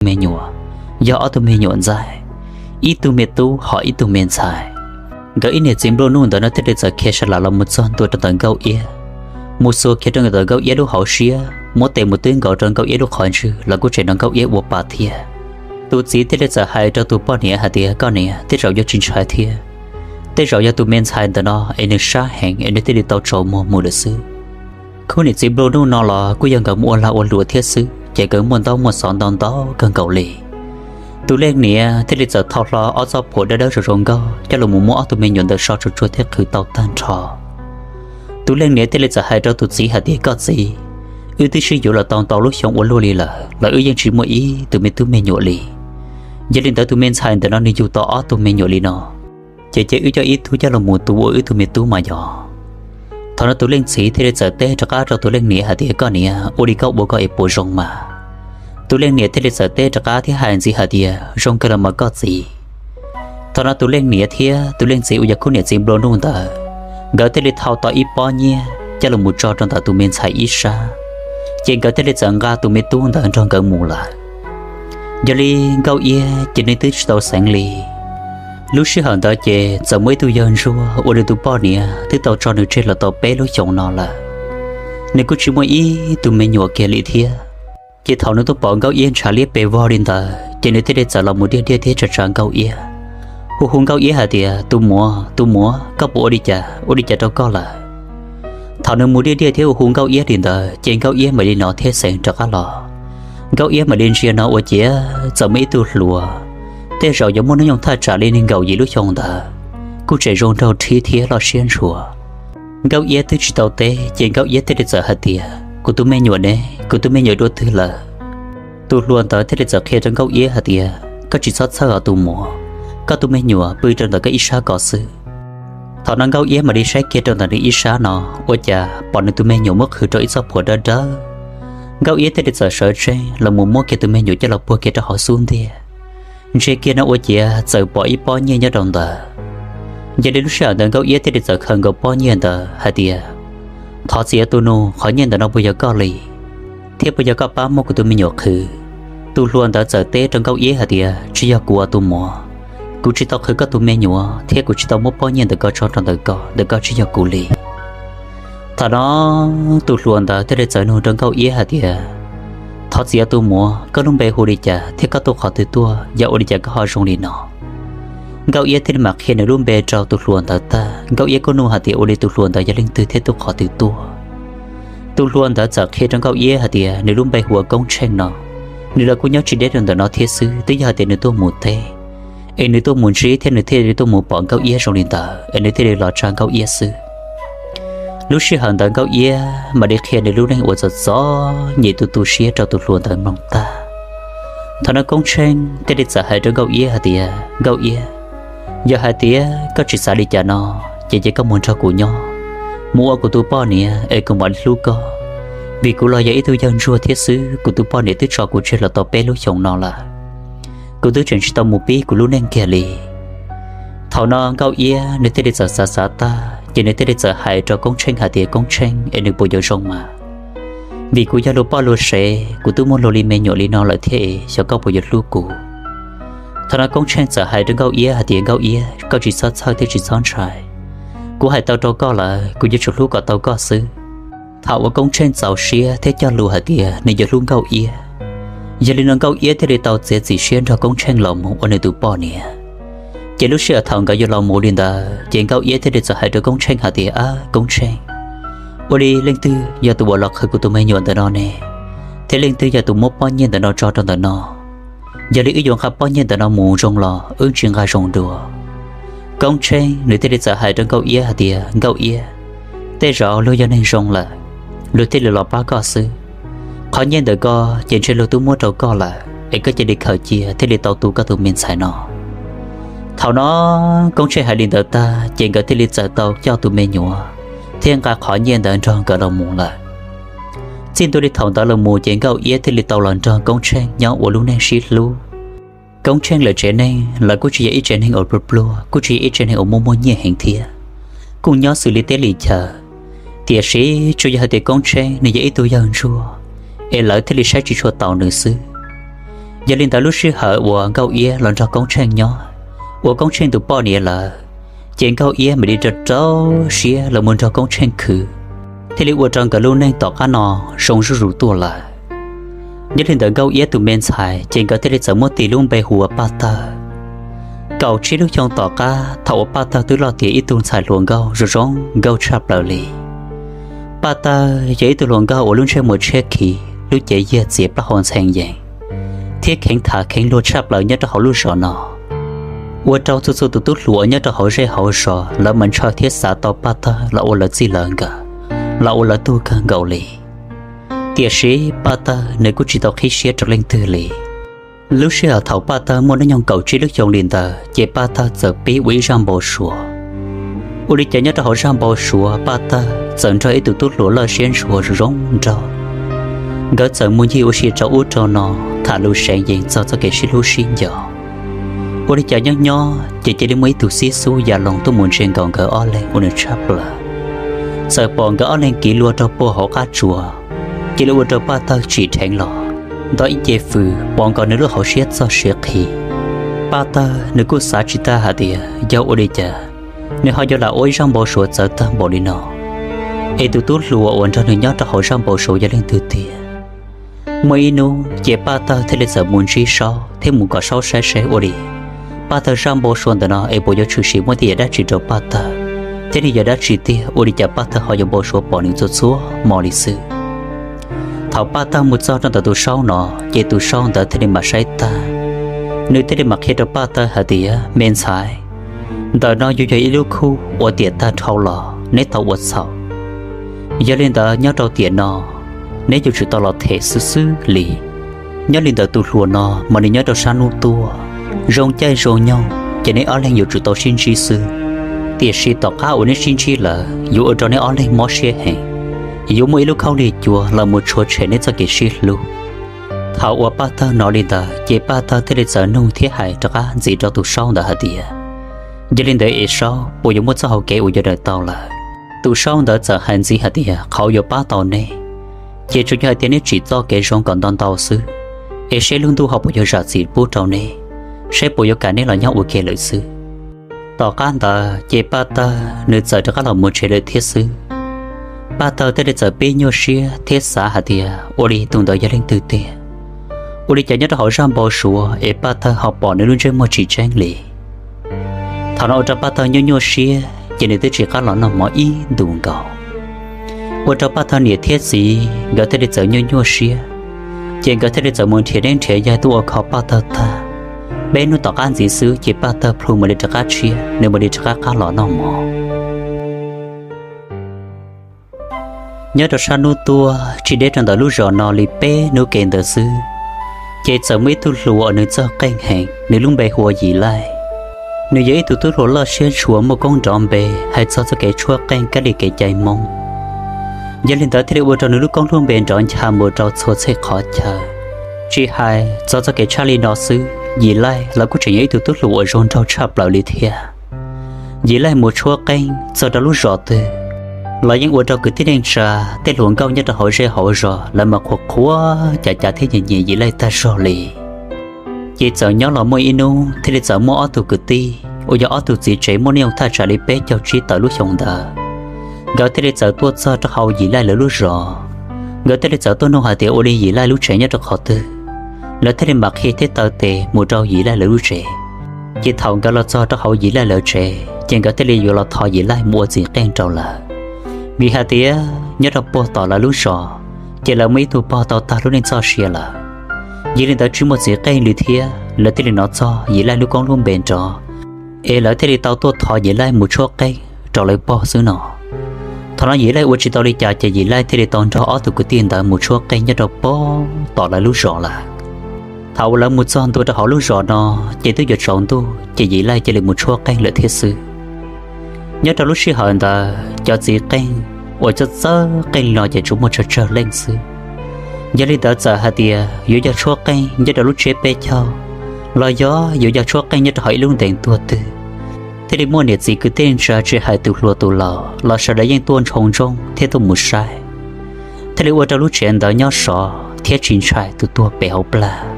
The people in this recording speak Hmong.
me nyuam, yog ob tug me nyuam ntxaij, ib tug me tub hos ib tug me ntxhais. Nkawd ib niam txiv nplua nuj ntawd no thiaj li txawm khiav sa lam los mus txog ntua rau ntawm Nkauj Iab, mus xuas kiag rau ntawm Nkauj Iab lub hauv siab, muab tes mus twb nkaus rau Nkauj Iab lub qhov ntswg los kuj tseem nrog Nkauj Iab ua pa thiab. Tus txiv thiaj li txawm hais rau tus poj niam hais tias, koj niam, tej zaum yuav tsis ntshai thiab, tej zaum yog tus me ntxhais ntawm no es nws sab heev es nws thiaj li tau tsaus muag mus lawm xwb. Khub niam txiv nplua nuj no los kuj yog nkawd mus ua lag ua luam thiab xwb, ces nkawd muaj ntaub muaj xov ntau ntau kawg nkaus li. Tus leej niam thiaj li txawm thau hlo ob txoj phuam dawb dawb zoo zoo nkauj coj los mus muab ob tug me nyuam ntawd so tsuag tsuag thiab qhwv tau tag nrho. Tus leej niam thiaj li txawm hais rau tus txiv hais tias, koj txiv, wb twb sib yuav los tau ntau lub xyoo ua luaj li lawm los wb yeej tsis muaj ib tug me tub me nyuam li. Yog li ntawd tus me ntxhais ntawm no nws yug tau ob tug me nyuam li no, ces cia wb coj ib tug coj los mus tu ua wb tug me tub mas yog. Thaum no tus leej txiv thiaj li txawm teb rov qab rau tus leej niam hais tias, koj niam, ua li koj ua koj es puas zoo mas? Tus leej niam thiaj li txawm teb rov qab thiab hais ntxiv hais tias, zoo kawg los mas koj txiv. Thaum no tus leej niam thiab tus leej txiv uas yog khub niam txiv nplua nuj ntawd, nkawd thiaj li thau tau ib pob nyiaj coj los mus tso rau ntawm tus me ntxhais ib sab, ces nkawd thiaj li txawm nqa tus me tub ntawd nrog nkawd mus lawm. Yog li Nkauj Iab ces nws twb tsis tau xeev li. Lub sij hawm ntawd ces txawm muaj ib tug yawg ntsuag uas nws tus poj niam twb tau tso nws tseg los tau peb lub xyoos no lawm, nws kuj tsis muaj ib tug me nyuam kiag li thiab. Ces thaum nws tuaj pom Nkauj Iab ntshav liab pes vog li ntawd ces nws thiaj li txawm los mus diaj diaj thiab tsa tsa Nkauj Iab, hu hu Nkauj Iab hais tias, tus muam, tus muam, koj puas ua li cas, ua li cas rau koj lawm? Thaum nws mus diaj diaj thiab hu hu Nkauj Iab li ntawd ces Nkauj Iab mam li hnov thiab xeev rov qab los. Nkauj Iab mam li ntsia no ua ciav txawm muaj ib tug hluas, tej zaum yuav muaj hnub nyoog thaj tsam li nees nkaum yim lub xyoo ntawd, kuj tseem zoo nraug rhib thiab loj siab ntshua. Nkauj Iab twb tsis tau teb ces Nkauj Iab thiaj li txawm hais tias, kuv tus me nyuam ne, kuv tus me nyuam dua twg lawm? Tus hluas ntawd thiaj li txawm qhia rau Nkauj Iab hais tias, koj tsis txhob txhawj os tus muam, koj tus me nyuam pw rau ntawm koj ib sab ko xwb. Thaum no Nkauj Iab mam li saib kiag rau ntawm nws ib sab no, ua cas pom nws tus me nyuam muab qhwv rau ib txoj phuam dawb dawb. Nkauj Iab thiaj li txawm sawv tsees los mus muab kiag tus me nyuam coj los puag kiag rau hauv xub ntiag. Ntsia kiag no ua ciav txawm pom ib pob nyiaj nyob rau ntawd. Yog li lub sij hawm ntawd Nkauj Iab thiaj li txawm khaws nkaus pob nyiaj ntawd hais tias, thov txim tus nus, qhov nyiaj ntawm no puas yog koj li, thiab puas yog koj pab muab kuv tus me nyuam qhwv? Tus hluas ntawd txawm teb rau Nkauj Iab hais tias, tsis yog kuv os tus muam, kuv tsis tau qhwv koj tus me nyuam thiab kuv tsis tau muab pob nyiaj ntawm ko tso rau ntawm ko, ntawm ko tsis yog kuv li. Thaum no tus hluas ntawd thiaj li txawm nug rau Nkauj Iab hais tias, thov txim tus muam, koj lub npe hu li cas thiab koj tuaj qhov twg tuaj, yog ua li cas koj ho zoo li no? Nkauj Iab thiaj li mam qhia nws lub npe rau tus hluas ntawd tag, Nkauj Iab kuj nug hais tias ua li tus hluas ntawd yog leej twg thiab tuaj qhov twg tuaj. Tus hluas ntawd txawm qhia rau Nkauj Iab hais tias nws lub npe hu ua Koob Tsheej no, nws los kuj nyob tsis deb rau ntawm no thiab xwb, twb yog hais tias nws tuaj mus teb, es nws tuaj mus ntsib thiab nws thiaj li tuaj mus pom Nkauj Iab zoo li ntawd es nws thiaj li los tsa Nkauj Iab xwb. Lub sij hawm ntawd Nkauj Iab mam li qhia nws lub neej uas txom txom nyem tu tu siab rau tus hluas ntawd mloog tag. Thaum no Koob Tsheej thiaj li txawm hais rau Nkauj Iab hais tias, Nkauj Iab, yog hais tias koj tsis xav li cas no, ces cia koj mus nrog kuv nyob, mus ua kuv tus poj niam es kuv mam li hlub koj. Vim kuv los yog ib tug yawg ntsuag thiab xwb, kuv tus poj niam twb tso kuv tseg los tau peb lub xyoos no lawm. Kuv twb tseem tsis tau mus pib kuv lub neej kiag li. Thaum no Nkauj Iab nws thiaj li txawm xav xav tag, ces nws thiaj li txawm hais rau Koob Tsheej hais tias, Koob Tsheej, es nws puas yuav zoo mas? Vim kuv yog luag poj luag sev, kuv twb muaj luag li me nyuam li no lawm thiab es xyov koj puas yuav hlub kuv. Thaum no Koob Tsheej txawm hais rau Nkauj Iab hais tias, Nkauj Iab, koj tsis txhob txhawj thiab tsis txhob ntshai. Kuv hais tau rau koj lawm, kuv yuav tsum hlub kom tau koj xwb. Thaum uas Koob Tsheej txaus siab thiab cog lus hais tias nws yuav hlub Nkauj Iab, yog li no Nkauj Iab thiaj li tau txiav txim siab nrog Koob Tsheej los mus ua nws tus poj niam. Ces lub sij hawm thaum nkawd yuav los mus li ntawd, ces Nkauj Iab thiaj li txawm hais rau Koob Tsheej hais tias, Ab Koob Tsheej, ua li leej twg yog tus uas los qhwv kuv tus me nyuam ntawm no ne? Thiab leej twg yog tus muab pob nyiaj ntawm no tso rau ntawm no? Yog li wb yuav nqa pob nyiaj ntawm no mus zoo los wb tsis nqa zoo dua? Koob Tsheej nws thiaj li txawm hais rau Nkauj Iab hais tias, Nkauj Iab, tej zaum luag yog neeg zoo lawm, luag thiaj li los pab koj xwb. Qhov nyiaj ntawm ko ces ntshe luag twb muab rau koj lawm, es koj cia li khaws cia thiaj li tau tu koj tus me ntxhais no. Thaum no Koob Tsheej hais li ntawd tag, ces nkawd thiaj li txawm tau coj tus me nyuam thiab nqa qhov nyiaj ntawd nrog nkawd los mus lawm. Txij ntua li thaum ntawd los mus ces Nkauj Iab thiaj li tau los nrog Koob Tsheej nyob ua lub neej sib hlub. Koob Tsheej lawv tsev neeg los kuj tsis yog ib tsev neeg uas pluag pluag, kuj tsis yog ib tsev neeg uas muaj muaj nyiaj heev thiab, kuj nyob xws li teb li chaw. Tiam sis tsuas yog hais tias Koob Tsheej nws yog ib tug yawg ntsuag, es lawv thiaj li saib tsis tshua taus nws xwb. Yog li ntawd lub sij hawm uas Nkauj Iab los nrog Koob Tsheej nyob, ua Koob Tsheej tus poj niam lawm, ces Nkauj Iab mam li rau rau siab los mus nrog Koob Tsheej khwv, thiaj li ua rau nkawd lub neej tom qab no zoo zuj zus tuaj lawm. Nyob li ntawd Nkauj Iab tus me ntxhais ces nkawd thiaj li txawm muab tis lub npe hu ua Paj Tawg. Kaum tsib lub xyoo tom qab thaum uas Paj Tawg twb loj tiav ib tug ntxhais hluas nkauj zoo zoo nkauj tshaj plaws li. Paj Tawg yog ib tug hluas nkauj uas lub ntsej muag tshiab khiv, lub cev yiag txias plaub hau ntxhee yees, thiab kheev tham kheev luag tshaj plaws nyob rau hauv lub zos no, ua rau txhua txhua tus tub hluas nyob rau hauv zej hauv zos lawv mas ntshaw thiab xav tau Paj Tawg los ua lawv txij lawv nkawm, los ua lawv tug kawg nkaus li. Tiam sis Paj Tawg nws kuj tsis tau qhib siab rau leej twg li. Lub sij hawm thaum Paj Tawg muaj hnub nyoog kaum tsib lub xyoo li ntawd ces Paj Tawg txawm pib ua ib zaj npau suav. Ua li cas nyob rau hauv zaj npau suav Paj Tawg txawm nrog ib tug tub hluas loj siab ntshua zoo zoo nraug, nkawd txawm mus ncig ua si rau ub rau no, tham lus seev yees txog txoj kev sib hlub sib nco. Ua li cas nyob nyob ces cia li muaj ib tug xib xub ya loog tuaj mus ntsia nkaus nkawd ob leeg ua nws tshaj plaws. Txawm pom nkawd ob leeg kiv luag rau puag hauv qab tsuas, cia li ua rau Paj Tawg tsim dheev los, nto ib ce fws pov nkaus nws lub hauv siab txog siav qhi. Paj Tawg nws kuj xav tsis tag hais tias yog ua li cas nws ho yuav lam ua ib zaj npau suav txawv tag npaum li no, es tus tub hluas uas nrog nws nyob rau hauv zaj npau suav yog leej twg tiag. Muaj ib hnub ces Paj Tawg thiaj li txawm mus ntsib Saub thiab mus kom Saub saib seb ua li Paj Tawg zaj npau suav ntawm no es puas yuav tshwm sim muaj tej yam dab tsi rau Paj Tawg, thiab li yog dab tsi tiag ua li cas Paj Tawg ho yuav npau suav pom nws txhua txhua hmo li xwb. Thaum Paj Tawg mus txog rau ntawm tus Saub no, ces tus Saub ntawd thiaj li mam saib tag, nws thiaj li mam qhia rau Paj Tawg hais tias, me ntxhais, ntawm no yuav yog ib lub khub uas tiam tag dhau los neb tau ua txhaum. Yog li ntawd nyob rau tiam no, neb yuav tsum tau los them xwb xwb li. Nyob li ntawm tus hluas no mas nws nyob rau sab hnub tuaj, zoo caij zoo nyoog ces neb ob leeg yuav tsum tau sib ntsib xwb. Tiam sis tom qab uas neb sib ntsib lawm yuav ua rau neb ob leeg mob siab heev, yuav muaj ib lub khaub lig cua los mus tshuav tshem neb txoj kev sib hlub. Thaum uas Paj Tawg hnov li ntawd ces Paj Tawg thiaj li txawm nug thiab hais rov qab ntxiv rau tus Saub ntawd hais tias, yog li ntawd es Saub puas yuav muaj txoj hau kev uas yuav daws tau lawm? Tus Saub ntawd txawm hais ntxiv hais tias, qhov uas yuav pab tau neb ces tsuas yog hais tias neb tsim txoj kev zoo kom ntau ntau xwb, es seb lub ntuj ho puas yuav zam txim pub rau neb, seb puas yuav kam neb los nyob ua ke lawm xwb. Tom qab ntawd ces Paj Tawg nws txawm rov qab los mus tsev lawm thiab xwb. Paj Tawg thiaj li txawm pib nyuaj siab thiab xav hais tias ua li tus ntawd yog leej twg tiag, ua li cas nyob rau hauv zaj npau suav es Paj Tawg ho pom nws lub ntsej muag tsis tseeb li. Thaum no ua rau Paj Tawg nyuaj nyuaj siab ces nws twb tsis qab los noj mov ib ntus nkaus. Ua rau Paj Tawg niam thiab txiv nkawd thiaj li txawm nyuaj nyuaj siab, ces nkawd thiaj li txawm mus nrhiav neeb nrhiav yaig tuaj ua kho Paj Tawg tag. Peb hnub tom qab ntxiv xwb ces Paj Tawg plhu mam li rov qab tshiab, nws mam li rov qab qab los noj mov. Nyob rau sab hnub tuaj tsis deb rau ntawm lub zos no li peb hnub ke ntawd xwb, ces txawm muaj ib tug hluas uas nws txawj qeej heev, nws lub npe hu ua Yim Laij. Nws yog ib tug tub hluas loj siab ntshua muaj koob nrov npe hais txog txoj kev tshuab qeej kab li kev cai Hmoob. Yog li ntawd thiaj li ua rau nws lub koob lub npe nrov ncha mus rau txhua txhia qhov chaw. Tsis hais txog txoj kev tshaj li no xwb, Yim Laij los kuj tseem yog ib tug tub hluas uas zoo nraug tshaj plaws li thiab. Yim Laij mus tshuab qeej txog rau lub zos twg los yeej ua rau kwv tij neej tsa, tej hluas nkauj nyob rau hauv zej hauv zos lawv mas qhuas qhuas cav cav thiab nyiam nyiam Yim Laij tag zog li. Ces txawm nyob los muaj ib hnub thiaj li txawm muaj ob tug kwv tij uas yog ob tug txiv tsev muaj hnub nyoog thaj tsam li peb caug tsib tawm lub xyoo ntawd, nkawd thiaj li txawm tuaj txog rau hauv Yim Laij lawv lub zos. Nkawd thiaj li txawm tuaj nug hais tias ua li Yim Laij lub tsev nyob rau qhov twg. Lawv thiaj li mam qhia thiab taw tes mus rau Yim Laij lawv lub tsev. Ces thaum nkawd los txog rau hauv Yim Laij lawv tsev ces nkawd thiaj li yuav los thov Yim Laij mus ua txiv qeej rau lawv, vim hais tias nyob rau puag tom lawv lub zos ces lawv muaj ib tug pog tau tag lub neej txoj sia lawm. Yog li ntawd tsis muaj txiv qeej li thiab, lawv thiaj li hnov txog Yim Laij lub koob lub npe nrov, es lawv thiaj li tau tuaj thov Yim Laij mus tshuab qeej rau lawv pog xwb no. Thaum no Yim Laij ua tsis tau li cas ces Yim Laij thiaj li tau nrog ob tug kwv tij ntawd mus tshuab qeej nyob rau puag tom lawv lub zos lawm. Thaum uas lawv mus txog ntua rau hauv lub zos no ces twb yuav tsaus ntuj ces Yim Laij cia li mus tshuab qeej lawm thiab xwb. Nyob rau lub sij hawm ntawd cov txiv qeej uas txawj txawj qeej no ces tsuas muaj tsawg tsawg leej xwb. Yog li ntawd txawm hais tias yuav yog tshuab qeej nyob rau lub tsiab peb caug los yog yuav yog tshuab qeej nyob rau hauv ib lub ntees tuag twg, thiaj li muaj niam txiv kwv tij neej tsa tsis hais tus hluas tus laus los sawv daws yeej tuaj ntshoo ntsoog thiab tuaj mus saib, thiaj li ua rau lub tsev ntawd nyob sov thiab tsis ntshai tus tuag pem hauv plag.